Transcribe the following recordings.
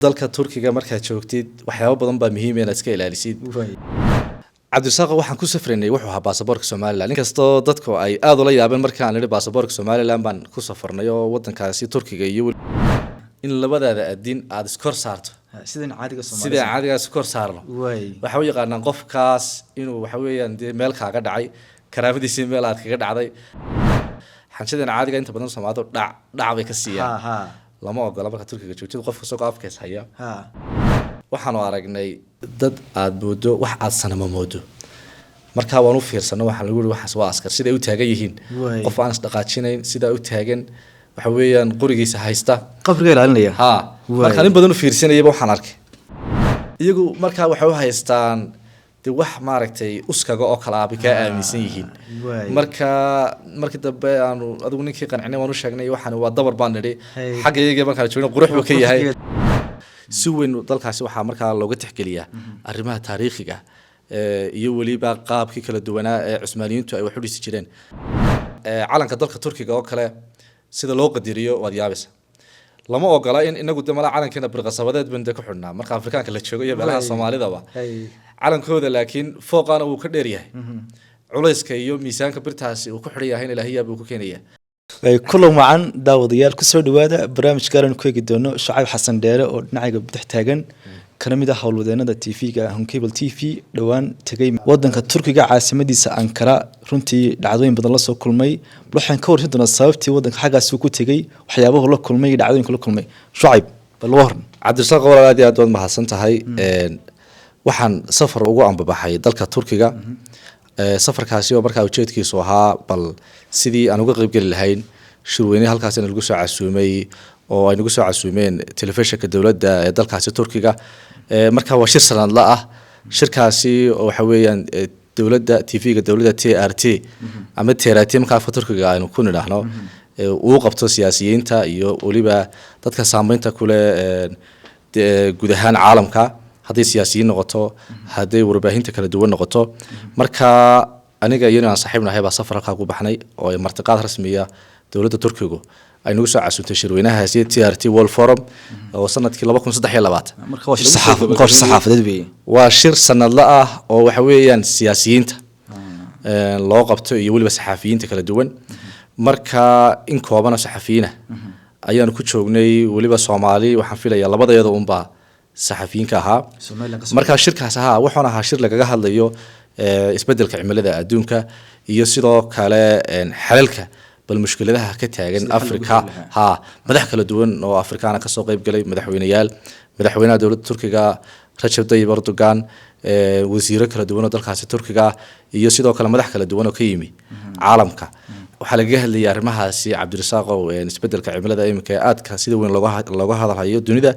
Dalka Turkiga markaad joogtid, waxyaabo badan baa muhiim inaad iska ilaalisid. Cabdirasaaq, waxaan ku safraynay wuxuu ahaa baasaboorka Somaliland, inkastoo dadku ay aada ula yaabeen markaan nidhi baasaboorka Somaliland baan ku safarnay oo wadankaasi Turkiga, iyo in labadaada adin aada iskor saarto. Sidan caadiga. Sidaan caadigaas iskor saarno. Waxay u yaqaanaan qofkaas inuu waxa weeyaan dee meel kaaga dhacay, karaamadiisii meel aad kaga dhacday. Xanjadan caadiga inta badan Soomaalidu dhac dhac bay ka siiyaan. Lama ogola marka Turkiga joogtid qofka isagoo afkees haya. Waxaanu aragnay dad aada moodo wax aada sanamo moodo. Markaa waan u fiirsano, waxaa lagu yiri waxaas waa askar, siday u taagan yihiin. Qof aan isdhaqaajinayn, sidaa u taagan, waxa weeyaan qorigiisa haysta. Qabriga ilaalinaya. Ha. Markaan in badan u fiirsanayaba, waxaan arkay iyagu markaa waxay u haystaan de wax maaragtay uskaga oo kale ah bay kaa aaminsan yihiin. Marka markii dambe aanu adigu ninkii qancinay, waan u sheegnay waxaan waa dabar baan nidhi. Xagga iyaga markaan joogno qurux buu ka yahay si weyn. Dalkaasi waxaa markaa looga tixgeliyaa arrimaha taariikhiga iyo weliba qaabkii kala duwanaa ee Cusmaaniyiintu ay wax u dhisi jireen. Calanka dalka Turkiga oo kale sida loo qadariyo waad yaabaysa. Lama ogola in inagu de mala calankeena birqasabadeed ban de ku xidhnaa marka Afrikaanka la joogo iyo meelaha Soomaalidaba. Calankooda laakiin fooqaana wuu ka dheer yahay, culayska iyo miisaanka birtaasi uu ku xidhan yahay ilaahiyaa buu ku keenaya. Kulan wacan daawadayaal, kusoo dhawaada barnaamij gaaran ku eegi doono Shacab Xasan Dheere oo dhinacayga bidix taagan, kana mid ah howlwadeenada TV-ga Horn Cable TV, dhowaan tegay wadanka Turkiga, caasimadiisa Ankara. Runtii dhacdooyin badan lasoo kulmay. Bal waxaan ka warsan doonaa sababtii wadanka xaggaas uu ku tegay, waxyaabahu la kulmay iyo dhacdooyinka la kulmay. Shucayb, bal waran. Cabdirasaaq walaal, aad iyo aad waad mahadsan tahay. Waxaan safar ugu ambabaxay dalka Turkiga. Safarkaasi oo markaa ujeedkiisu ahaa bal sidii aan uga qeybgeli lahayn shirweyne halkaasina lagu soo casuumay oo ay nagu soo casuumeen telefishinka dowladda ee dalkaasi Turkiga. Marka waa shir sanadla ah shirkaasi, oo waxa weeyaan dowladda TV-ga dowladda TRT ama TRT marka afka Turkiga aynu ku nidhaahno, uu qabto siyaasiyiinta iyo weliba dadka saameynta kule guud ahaan caalamka, hadday siyaasiyiin noqoto, hadday warbaahinta kala duwan noqoto. Marka aniga iyo aan saaxiib nahay baa safar halkaa ku baxnay oo ay martiqaad rasmiya dowladda Turkigu ay nagu soo casuumtay shirweynahaasi TRT World Forum oo sanadkii 2023. Marka waa shir marka waa shir saxaafadeed weeye. Waa shir sanadla ah oo waxa weeyaan siyaasiyiinta loo qabto iyo weliba saxaafiyiinta kala duwan. Marka in kooban oo saxafiyiina ayaanu ku joognay, weliba Soomaali waxaan filayaa labadayada unbaa saxafiyiinka ahaa. Somaliland ka. Marka shirkaas ahaa wuxuuna ahaa shir lagaga hadlayo isbeddelka cimilada adduunka iyo sidoo kale xalalka bal mushkiladaha ka taagan Sidii xal loogu Afrika. heli lahaa. Ha, madax kala duwan oo Afrikaana kasoo qayb galay, madaxweyneyaal, madaxweynaha dowladda Turkiga Rajab Tayyip Erdogan, wasiiro kala duwan oo dalkaasi Turkiga ah, iyo sidoo kale madax kala duwan oo ka yimi caalamka. Waxaa lagaga hadlayay arrimahaasi, Cabdirasaaqow, isbeddelka cimilada iminka ee aadka sida weyn looga hadalhayo dunida,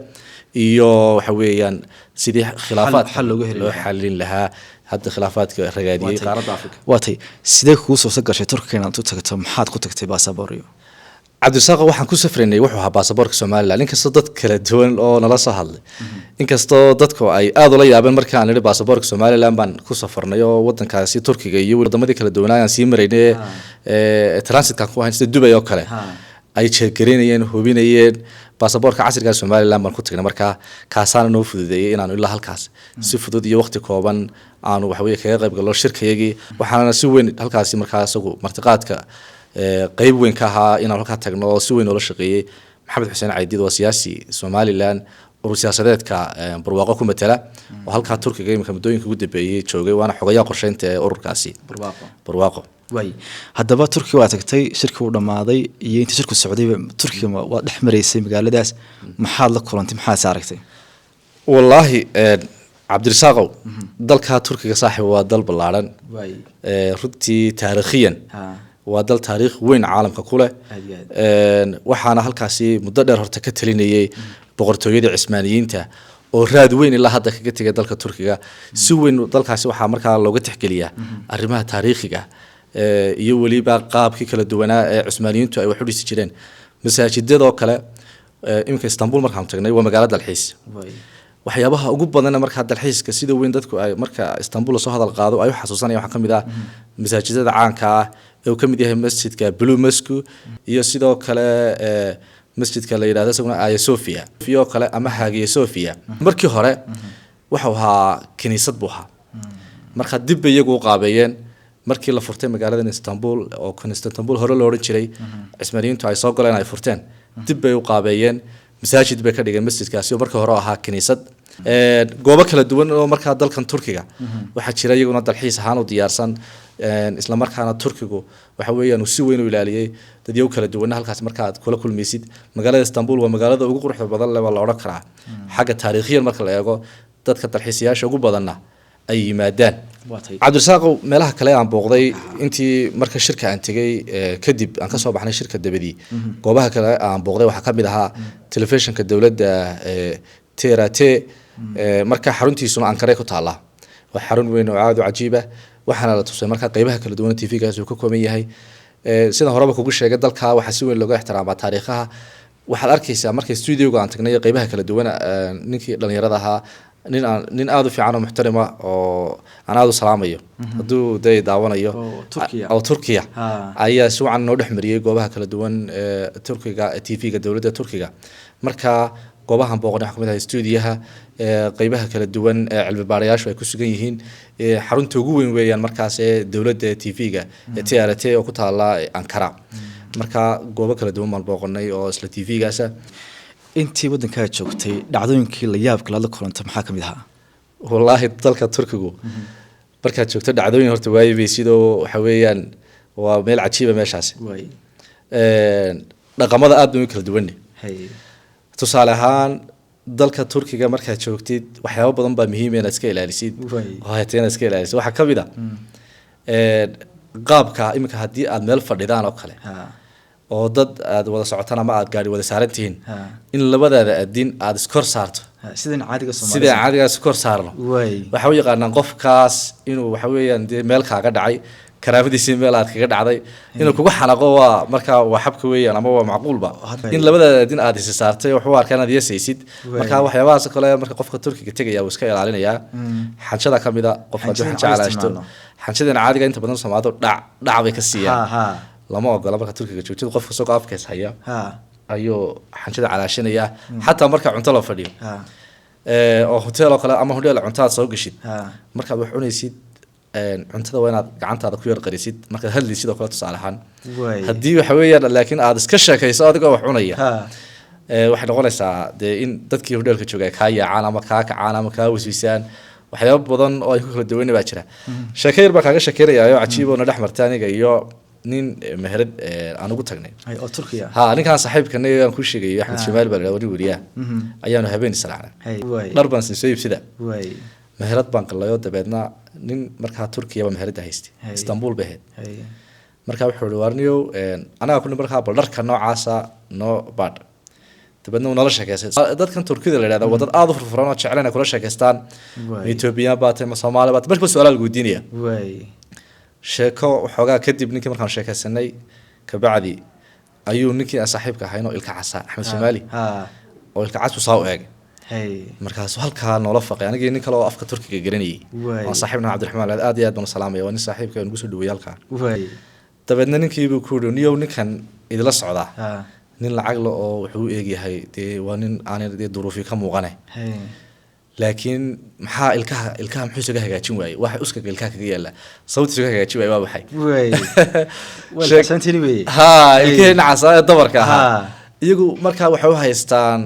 iyo waxa weeyaan sidii khilaafaadka xal looga heli loo lahaa. xalin lahaa hadda khilaafaadka ragaadiyey qaaradda Afrika. Waa tay, sidee kugu soo gashay Turkiga inaad u tagto? Maxaad ku tagtay baasaboor iyo Cabdirasaaq, waxaan ku safraynay wuxuu ahaa baasaboorka Somaliland, inkastoo dad kala duwan oo nala soo hadlay, inkastoo dadku ay aada ula yaabeen markaan nidhi baasaboorka Somaliland baan ku safarnay oo wadankaasi Turkiga iyo wadamadii kala duwanaa aan sii maraynay ee transitkan ku ahayn sida Dubay oo kale ay jeergareynayeen, hubinayeen. Baasaboorka casriga Somaliland baan ku tagnay. Markaa kaasaana noo fududeeyey inaanu ilaa halkaas si fudud iyo waqti kooban aanu waxaweye kaga qayb galno shirkayagii. Waxaana si weyn halkaasi markaa isagu martiqaadka qeyb weyn ka ahaa inaan halkaa tagno oo si weyn oola shaqeeyey Maxamed Xuseen Caydiid, oo siyaasi Somaliland urur siyaasadeedka Barwaaqo ku matala, oo halkaa Turkiga iminka muddooyinka ugu dambeeyey joogay, waana xogayaha qorsheynta ee ururkaasi. Barwaaqo. Barwaaqo. Waay, haddaba Turkiga waa tagtay, shirkii uu dhammaaday iyo intii shirku socdayba Turkiga waa dhex maraysay magaaladaas. Maxaad la kulantay? Maxaad aragtay? Wallaahi Cabdirasaaqow, dalka Turkiga saaxib waa dal ballaadhan. Runtii taariikhiyan waa dal taariikh weyn caalamka ku leh. Aad iyo aad. Waxaana halkaasi muddo dheer horta ka talinayay boqortooyada Cismaaniyiinta oo raad weyn ilaa hadda kaga tegay dalka Turkiga. Si weyn dalkaasi waxaa markaa looga tixgeliyaa arrimaha taariikhiga iyo weliba qaabkii kala duwanaa ee Cusmaaniyiintu ay wax u dhisi jireen, masaajidadoo kale. Iminka Istanbul markaan tagnay, waa magaalo dalxiis. Waxyaabaha ugu badanna markaa dalxiiska sida weyn dadku ay marka Istanbul lasoo hadal qaado ay u xasuusanayaan waxaa ka mid ah masaajidada caanka ah ee uu ka mid yahay masjidka Blue Mosque iyo sidoo kale Masjidka la yidhahdo isaguna Aya Sofia oo kale ama Hagia Sofia, markii hore wuxuu ahaa kiniisad buu ahaa. Marka dib bay iyagu u qaabeeyeen markii la furtay magaalada Istanbul, oo Constantinople hore loo odhan jiray, Cismaaniyiintu ay soo galeen, ay furteen, dib bay u qaabeeyeen, masaajid bay ka dhigeen masjidkaasi oo markii hore ahaa kiniisad. Goobo kala duwan oo markaa dalkan Turkiga waxaa jira iyaguna dalxiis ahaan u diyaarsan, isla markaana Turkigu waxa weeyaan uu si weyn u ilaaliyey dadyow kala duwanna halkaas marka aad kula kulmaysid. Magaalada Istanbul waa magaalada ugu quruxda badan leh baa la odhan karaa xagga taariikhiyan marka la eego, dadka dalxiisayaasha ugu badanna ay yimaadaan. Cabdirasaaqow, meelaha kale aan booqday intii marka shirka aan tegey kadib, aan kasoo baxnay shirka dabadii, goobaha kale aan booqday waxaa kamid ahaa telefishinka dowladda TRT. Marka xaruntiisuna Ankare ku taala, waa xarun weyn oo aada u cajiib ah. Waxaana la tusay marka qeybaha kala duwan TV-gaas uu ka kooban yahay. Sida horeba kugu sheegay, dalka waxaa si weyn looga ixtiraamaa taariikhaha. Waxaad arkaysaa markay studioga aan tagnay qeybaha kala duwan, ninkii dhalinyarada ahaa, nin aan nin aada u fiican oo muxtarima oo aan aada u salaamayo hadduu dee daawanayo, oo Turkiya, ayaa si wacan noo dhex mariyey goobaha kala duwan ee Turkiga, TV-ga dowladda Turkiga. Marka goobahan booqanay waxaa kamid ahay stuudiyaha, qeybaha kala duwan ee cilmi baarayaashu ay ku sugan yihiin. Xarunta ugu weyn weeyaan markaas ee dowladda TV-ga ee TRT oo ku taala Ankara. Marka goobo kala duwan baan booqanay oo isla TV-gaasa. Intii waddankaa joogtay, dhacdooyinkii la yaabka laad la kulantay maxaa kamid ahaa? Wallaahi, dalka Turkigu markaad joogto dhacdooyin horta waayibay, sidoo waxa weeyaan waa meel cajiiba meeshaasi. Dhaqamada aad bay u kala duwanne. Tusaale ahaan, dalka Turkiga markaad joogtid waxyaabo badan baa muhiim inaad iska ilaalisid oo hayta inaad iska ilaalisid. Waxaa kamid a qaabka iminka haddii aad meel fadhidaan oo kale oo dad aad wada socotaan ama aad gaari wada saaran tihiin, in labadaada adin aada iskor saarto. Sidan caadiga. Sidaan caadiga iskor saarno, waxa u yaqaanaan qofkaas inuu waxa weeyaan dee meel kaaga dhacay, karaamadiisii meel aad kaga dhacday, inuu kugu xanaqo. Waa marka waa xabka weeyaan ama waa macquulba in labadaada adin aad isi saartay, wuxuu arkaa inaad yeesaysid. Marka waxyaabahaas kale marka qofka Turkiga tegaya wuu iska ilaalinayaa. Xanjada kamid a, qofka hadduu xanjo calaashto, xanjadan caadiga inta badan Soomaalidu dhac dhac bay ka siiyaan, lama ogola. Marka Turkiga joogtid, qofka isagoo afkees haya ayuu xanjada calaashanaya. Xataa marka cunto la fadhiyo oo hotel oo kale ama hodheel cunto aad soo gashid, markaad wax cunaysid, cuntada waa inaad gacantaada ku yar qarisid markaad hadlaysid oo kale. Tusaale ahaan, haddii waxa weeyaan laakiin aad iska sheekayso adigoo wax cunaya, waxay noqonaysaa dee in dadkii hodheelka jooga ay kaa yaacaan ama kaa kacaan ama kaa waswisaan. Waxyaabo badan oo ay ku kala duwan baa jira. Sheeko yar baa kaaga sheekeynaya oo cajiib oo na dhex martay aniga iyo nin meherad aan ugu tagnay. Oo Turkiya. Ha, ninkaan saaxiibkanay aan ku sheegayo, Axmed Shimaal baa la yidhahdaa, wariyaa, ayaanu habeen israacnay, dhar baan soo iibsida, meherad baan qallayoo dabeedna nin markaa Turkiya baa meheradda haystay, Istanbul bay ahayd. Markaa wuxuu ihi, warniyow, anagaa kuni markaa bal dharka noocaasa noo baadh. Dabeedna uu nala sheekeystay. Dadkan Turkida la yidhahda waa dad aada u furfuran oo jecel inay kula sheekeystaan. Ma Ethiopian baa tahay, ma Soomaali baa tahay, markiiba su-aalaha lagu weydiinaya. Sheeko waxoogaa kadib, ninkii markaan sheekeysanay kabacdi, ayuu ninkii aan saaxiibka ahayn oo ilka casa, Axmed Shimaali, oo ilka cas buu saa u eegay. Markaasuu halkaa noola faqay anigii nin kale oo afka Turkiga garanayay oo saaxiibna, Cabdiraxmaan, aad iyo aad baan u salaamaya, waa nin saaxiibka nagu soo dhaweeyay halkaa. Dabeedna ninkii buu ku yidhi, niyow, ninkan idila socdaa nin lacag le oo wuxuu u eegyahay dee waa nin aanay dee duruufi ka muuqane, laakiin maxaa ilkaha muxuu isaga hagaajin waayey? Waxa uskaga ilkaha kaga yaala sababta isaga hagaajin waayey waa maxay? Ha, ilkihii nacasa ee dabarka ahaa. Iyagu markaa waxay u haystaan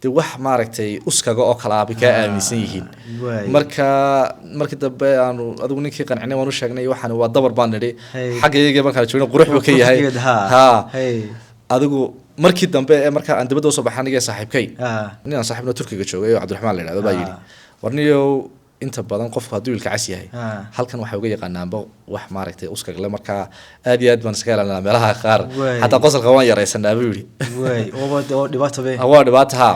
de wax maaragtay uskaga oo kale ah bay kaa aaminsan yihiin. Marka markii dambe aanu adigu ninkii qancinay, waan u sheegnay waxaan waa dabar baan nidhi, xagga iyaga markaan joogno qurux buu ka yahay. Ha, adigu markii dambe ee markaa aan dibadda usoo baxay aniga saaxiibkay, nin aan saaxiibna Turkiga joogay oo Cabdiraxmaan la yidhahdo baa yidhi, warniyow, inta badan qofku hadduu ilka cas yahay, halkan waxay uga yaqaanaanba wax maaragtay uskagle. Markaa aad iyo aad baan iskaga ilaalinaa meelaha qaar, xataa qosolka waan yaraysanaa buu yidhi. Waa dhibaato ha.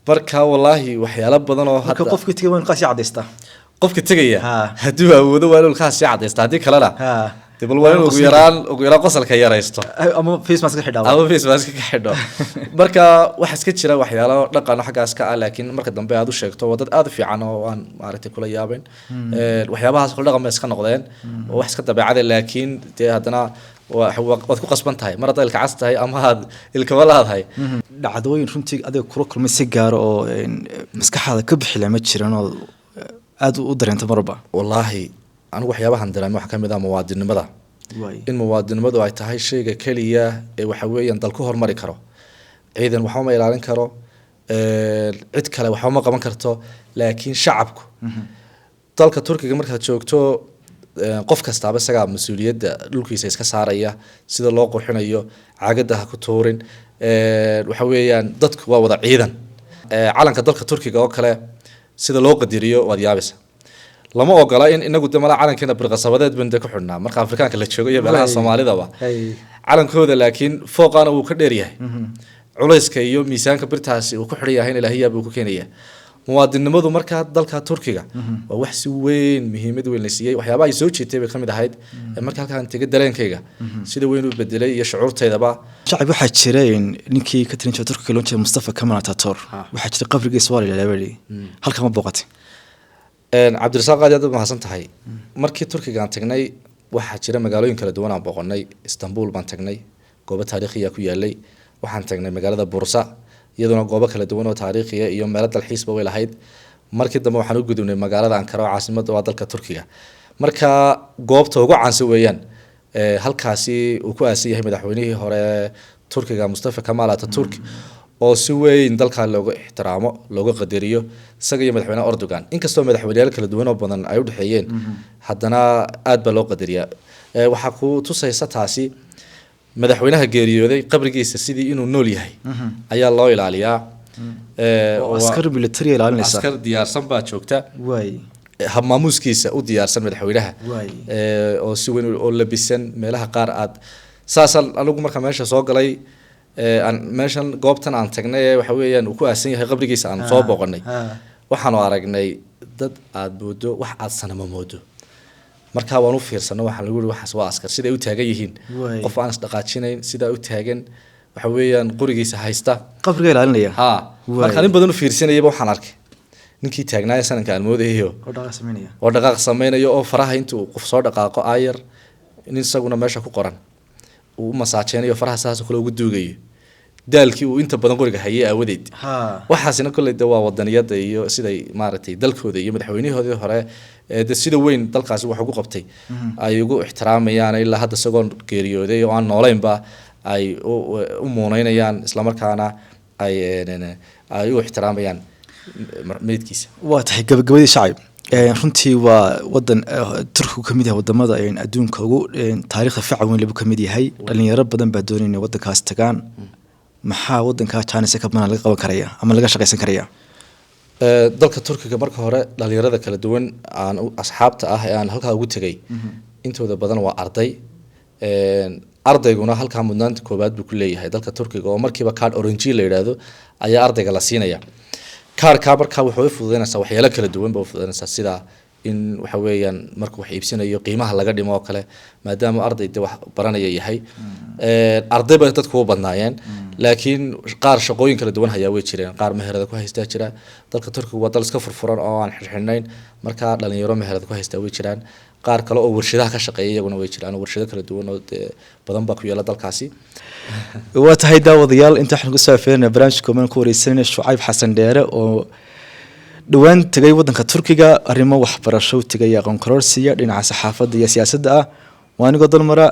Marka wallaahi waxyaalo badan oo hadda qofka tegaya waa ilkaha sii cadaystaa. Qofka tegaya hadduu awoodo waa inuu ilkaha sii cadaysta, haddii kalena de bal waa inuu ugu yaraan qosolka yaraysto. Ama face mask ka xidho. Ama face mask ka xidho. Marka waxaa iska jira waxyaalo dhaqan xaggaas ka ah, laakiin marka dambe aad u sheegto waa dad aad u fiican oo aan maaragtay kula yaabeen. Waxyaabahaas kula dhaqan bay iska noqdeen oo wax iska dabeecada, laakiin dee haddana Waad ku qasban tahay mar haddaad ilka cas tahay ama aad ilkaba laadahay. Dhacdooyin runtii adiga kula kulmay si gaara oo maskaxaada ka bixi leh ma jiran oo aada u dareento marba? Wallaahi, anigu waxyaabahan dareemay waxaa ka mid ah muwaadinimada, in muwaadinimadu ay tahay shayga keliya ee waxa weeyaan dal ku hormari karo. Ciidan waxba ma ilaalin karo, cid kale waxba ma qaban karto, laakiin shacabku dalka Turkiga markaad joogto, qof kastaaba isagaa mas-uuliyadda dhulkiisa iska saaraya, sida loo qurxinayo, caagada ha ku tuurin. Waxa weeyaan dadku waa wada ciidan. Calanka dalka Turkiga oo kale sida loo qadariyo waad yaabaysa. Lama ogola in inagu de malaa calankeena birqasabadeed ban de ku xidhnaa marka Afrikaanka la joogo iyo meelaha Soomaalidaba. Calankooda laakiin fooqaana wuu ka dheer yahay, culayska iyo miisaanka birtaasi uu ku xidhan yahay in ilaahiyaa buu ku keenaya. Muwaadinimadu markaa dalka Turkiga waa wax si weyn muhiimad weyn la siiyey. Waxyaabaha ay soo jiitay bay ka mid ahayd ee marka halkaan tegay dareenkayga sida weyn u bedelay iyo shucuurtaydaba. Shacab, waxaa jira ninkii ka talin jiray Turkiga loo jeeda Mustafa Kamal Ataturk. Waxaa jira qabrigiisa waa la yidhahdaa, halka ma booqatay? Cabdirasaaq, aad aad u mahadsan tahay. Markii Turkiga aan tagnay waxaa jira magaalooyin kala duwan aan booqanay. Istanbul baan tagnay, goobo taariikhiya ku yaalay. Waxaan tagnay magaalada Bursa, iyaduna goobo kala duwan oo taariikhiya iyo meelo dalxiisba way lahayd. Markii dambe waxaan u gudubnay magaalada Ankara oo caasimada waa dalka Turkiga. Marka goobta ugu caansan weeyaan halkaasi uu ku aasan yahay madaxweynihii hore Turkiga Mustafa Kamal Ataturk, oo si weyn dalka looga ixtiraamo, looga qadariyo, isaga iyo madaxweyne Erdogan. Inkastoo madaxweyneyaal kala duwan oo badan ay u dhexeeyeen, haddana aad baa loo qadariyaa. Waxaa ku tusaysa taasi madaxweynaha geeriyooday qabrigiisa sidii inuu nool yahay ayaa loo ilaaliyaa. Oo askar military ilaalinaysa? Askar diyaarsan baa joogta, habmaamuuskiisa u diyaarsan madaxweynaha, oo si weyn oo labisan. Meelaha qaar aad saasaan anigu marka meesha soo galay, aan meeshan goobtan aan tagnay ee waxa weeyaan uu ku aasan yahay qabrigiisa aan soo booqanay, waxaanu aragnay dad aad moodo wax aad sanamo moodo. Markaa waan u fiirsano, waxaa lagu yiri waxaas waa askar, siday u taagan yihiin, qof aan isdhaqaajinayn, sidaa u taagan, waxa weeyaan qorigiisa haysta. Qabriga ilaalinaya. Ha. Markaan in badan u fiirsanayaba waxaan arkay ninkii taagnaaye sananka aan moodayo oo dhaqaaq sameynaya. Oo dhaqaaq sameynayo, oo faraha intuu qof soo dhaqaaqo aayar nin isaguna meesha ku qoran uu u masaajeynayo, faraha saasoo kale ugu duugayo, daalkii uu inta badan qoriga hayay aawadeed. Waxaasina kolley de waa wadaniyada iyo siday maaragtay dalkooda iyo madaxweynahoodii hore ee de sida weyn dalkaasi wax ugu qabtay ay ugu ixtiraamayaan ilaa hadda, isagoo geeriyooday oo aan nooleynba ay u muuneynayaan, islamarkaana ay u ixtiraamayaan meydkiisa. Waa tahay. Gabagabadii, Shacib, runtii waa wadan Turkigu kamid yahay wadamada adduunka ugu taariikhda faca weyn labu kamid yahay. Dhalinyaro badan baa doonaya inay wadankaas tagaan. Maxaa wadankaa jaanis ka banaan laga qaban karaya ama laga shaqaysan karaya? Dalka Turkiga marka hore dhalinyarada kala duwan aan asxaabta ah ee aan halkaa ugu tegay intooda badan waa arday. Ardayguna halkaa mudnaanta koowaad buu ku leeyahay dalka Turkiga, oo markiiba card orange la yidhaahdo ayaa ardayga la siinaya. Kaarkaa markaa wuxuu u fududeynaysaa waxyaalo kala duwan ba u fududeynaysaa, sida in waxa weeyaan markuu wax iibsanayo qiimaha laga dhimo oo kale, maadaama arday de wax baranaya yahay. Arday bay dadku u badnaayeen, laakiin qaar shaqooyin kala duwan hayaa way jireen, qaar meherada ku haystaa jira. Dalka Turkiga waa dal iska furfuran oo aan xirxirnayn, markaa dhalinyaro meherada ku haystaa way jiraan, qaar kale oo warshadaha ka shaqeeya iyaguna way jiraan, oo warshado kala duwan oo dee badan baa ku yaala dalkaasi. Waa tahay, daawadayaal, inta waxaan kusoo afeerinaa barnaamijka kooban ku wareysanayna Shucayb Xasan Dheere oo dhowaan tegay wadanka Turkiga, arrimo waxbarasho u tegay, aqoon kororsiya dhinaca saxaafadda iyo siyaasadda ah. Waa anigoo Dalmara.